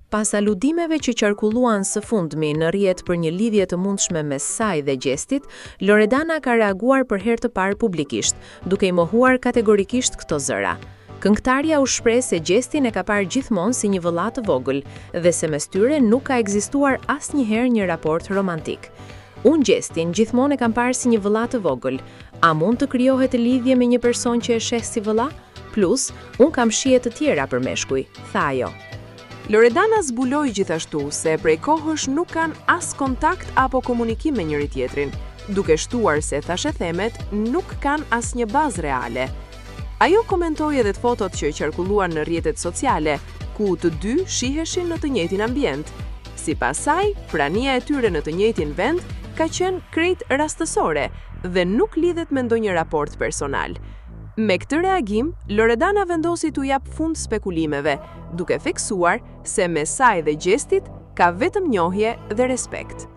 Pas aludimeve që qarkulluan së fundmi në rrjet për një lidhje të mundshme mes saj dhe Gjestit, Loredana ka reaguar për herë të parë publikisht, duke i mohuar kategorikisht këto zëra. Këngëtarja u shpreh se Gjestin e ka parë gjithmonë si një vëlla të vogël dhe se mes tyre nuk ka ekzistuar asnjëherë një raport romantik. Unë Gjestin gjithmonë e kam parë si një vëlla të vogël. A mund të krijohet lidhje me një person që e sheh si vëlla? Plus, unë kam shije të tjera për meshkuj, tha ajo. Loredana zbuloi gjithashtu se prej kohësh nuk kanë as kontakt apo komunikim me njëri-tjetrin, duke shtuar se thashethemet nuk kanë asnjë bazë reale. Ajo komentoi edhe fotot që qarkulluan në rrjetet sociale, ku të dy shiheshin në të njëjtin ambient. Sipas saj, prania e tyre në të njëjtin vend ka qenë krejt rastësore dhe nuk lidhet me ndonjë raport personal. Me këtë reagim, Loredana vendosi t'u japë fund spekulimeve, duke theksuar se mes saj dhe Gjestit ka vetëm njohje dhe respekt.